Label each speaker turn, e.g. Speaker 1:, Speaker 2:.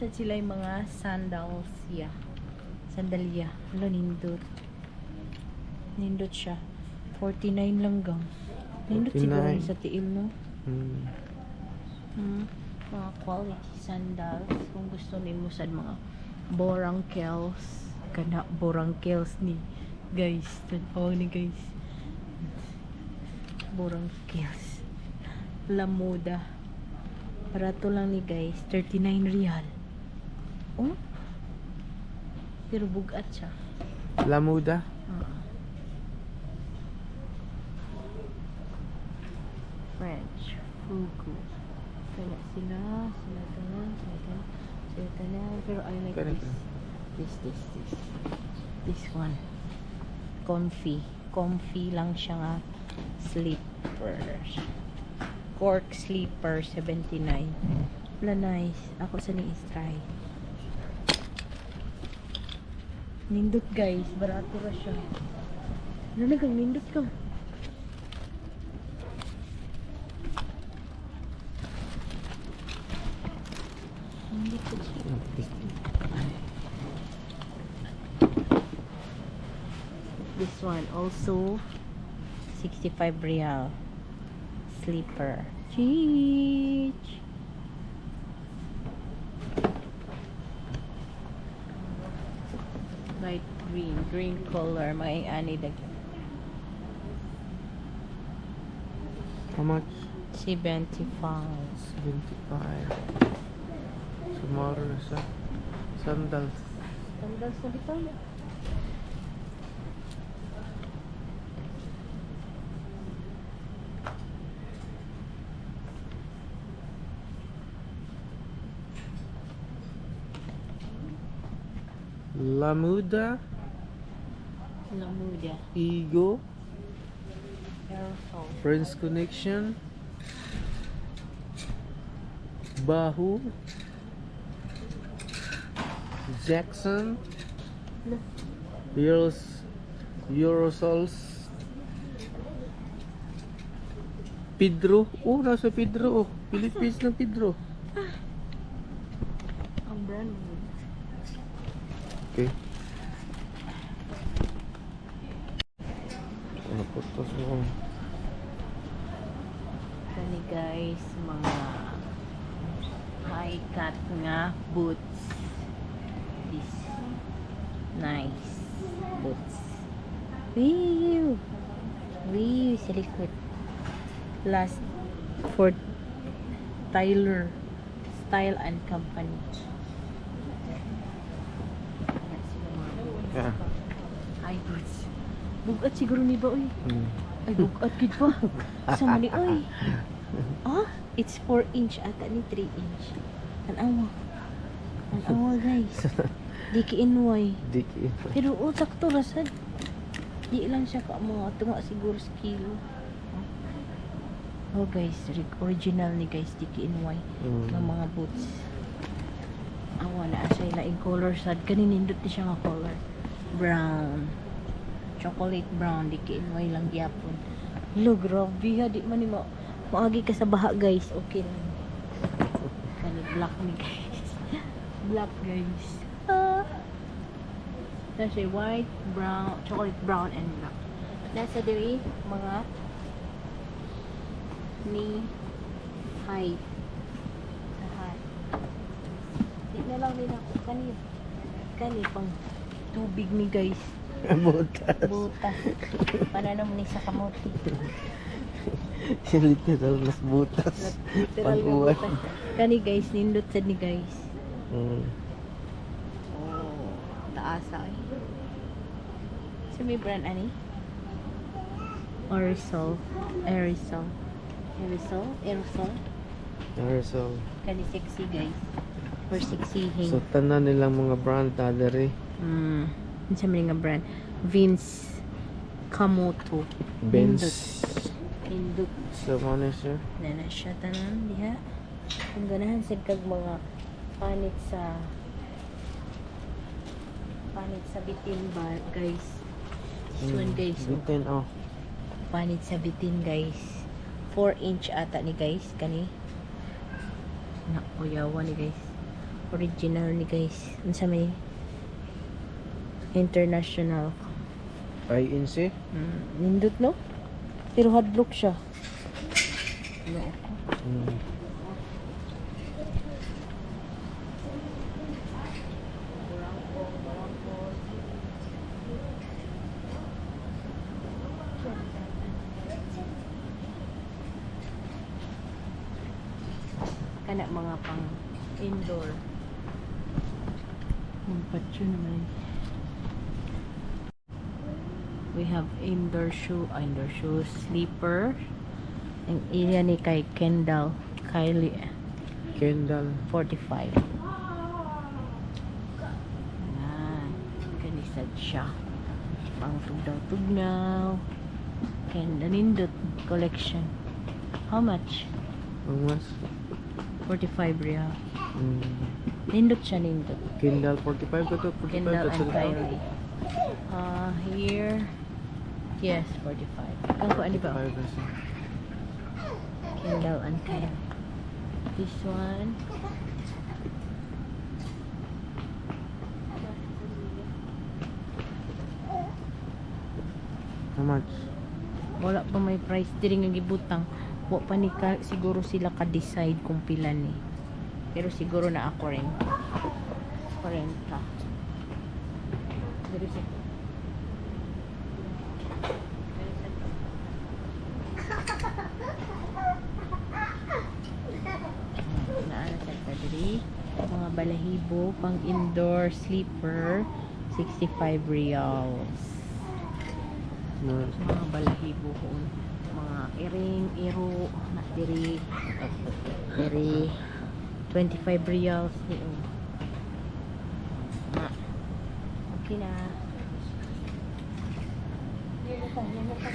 Speaker 1: Nasa sila yung mga sandals, yeah. Sandalya. Wala, nindot. Nindot siya. 49 lang gang. Nindot siguro
Speaker 2: 49.
Speaker 1: sa tiil, no?
Speaker 2: Mm.
Speaker 1: Mga quality sandals. Kung gusto nimo sad mga borangkels. Kana borangkels ni guys. Tanaw ni guys. Borangkels. Lamoda. Barato lang ni guys. 39 riyal. Oh? Pero bugat siya.
Speaker 2: Lamuda.
Speaker 1: Oo. French. Fugu. Kaya sila, sila tanan, sila tanan, sila tanan. Pero I like
Speaker 2: Kaya
Speaker 1: this. This, this, this. This one. Comfy. Comfy lang siya nga slippers. Cork slipper, 79. Wala, nice. Ako sa ni try. Nindot guys. Barato ra siya. Ano na kang nindot ka? Nindot ka siya. This one also 65 riyal. Sleeper. Cheech. Light green, green color, mga ani dag
Speaker 2: How much?
Speaker 1: 75.
Speaker 2: 75. Sumaro na siya. Sandals.
Speaker 1: Sandals na bitaw na.
Speaker 2: Lamuda.
Speaker 1: Lamuda.
Speaker 2: Ego.
Speaker 1: Aerosol.
Speaker 2: Friends Connection. Bahu. Jackson. Euros, Eurosols. Pedro. Oh, nasa Pedro. Oh. Philippines ng Pedro.
Speaker 1: Ang brand mo.
Speaker 2: Okay. Ano po to? So,
Speaker 1: Kani guys, mga high cut nga boots. This nice boots. Wee! Wee! Sa likod. Last for Tyler Style and Company. Ayan sila mga boots.
Speaker 2: Yeah.
Speaker 1: High boots. Bugat siguro ni ba, uy?
Speaker 2: Mm.
Speaker 1: Ay, bugat gid ba? Sa mani, oy. Ah, it's 4 inch ata ni 3 inch. Tanawa. Tanawa, guys. Di kiinway.
Speaker 2: Diki.
Speaker 1: Pero oh, sakto ra sad. Di lang siya ka mga tunga siguro sa kilo. Oh guys, original ni guys, di kiinway ng mga boots. Awa na siya laing color sad kani nindot ni siya nga color. Brown. Chocolate brown, di kiinway lang gyapon. Lo, grabe ha, di man ni mo maagi ka sa baha guys. Okay lang. Kani black ni guys. Black guys. Ah. Nasa white, brown, chocolate brown and black. Nasa diri mga ni height. Sa height. Di na lang din ako kani. Kani pang tubig ni guys.
Speaker 2: Butas.
Speaker 1: Butas. Pananom ni sa kamote.
Speaker 2: Literal nas butas.
Speaker 1: Literal nga
Speaker 2: Pag-uwan.
Speaker 1: butas. Kani guys, nindot sad ni guys. Oh, taasa eh. Sa may brand ani? Aerosol. Aerosol. Aerosol? Aerosol?
Speaker 2: Aerosol.
Speaker 1: Kani sexy guys. For sexy.
Speaker 2: So tanan nilang mga brand na diri.
Speaker 1: Unsa man nga brand? Vince Kamoto.
Speaker 2: Benz.
Speaker 1: Nindot.
Speaker 2: So mo na siya.
Speaker 1: Na na siya tanan diha. Kung ganahan sad kag mga panit sa bitin ba guys. This one guys. Oh.
Speaker 2: Bitin oh.
Speaker 1: Panit sa bitin guys. 4 inch ata ni guys kani. Na kuyawa ni guys. Original ni, guys. Unsa may international.
Speaker 2: INC?
Speaker 1: Nindot, no? Pero hadlok siya. No. Kana mga pang indoor. Magpatyo naman. We have indoor shoe, indoor shoes, sleeper. Ang iya ni kay Kendall, Kylie.
Speaker 2: Kendall.
Speaker 1: 45. Ayan. Kanisad siya. Pang tugnaw-tugnaw. Kendall nindot collection. How much?
Speaker 2: Ang mas?
Speaker 1: 45 riyal. Nindot siya, nindot.
Speaker 2: Kendall 45 ko to. 45
Speaker 1: Kendall
Speaker 2: to
Speaker 1: and Kylie. Ah, here. Yes, 45. Kang ko ano ba?
Speaker 2: 45 na siya.
Speaker 1: Kendall and Kylie. This one.
Speaker 2: How much?
Speaker 1: Wala pa may price diri nga gibutang. Wa pa ni ka, siguro sila ka-decide kung pila ni. Pero siguro na ako rin. 40. Diri sa. Diri Naa na sa diri. Mga balahibo pang indoor sleeper, 65 riyals.
Speaker 2: No.
Speaker 1: Mga balahibo ko, mga iring iro na diri, diri 25 riyals ni, oh. Na. Okay na. Yan pa, yan pa.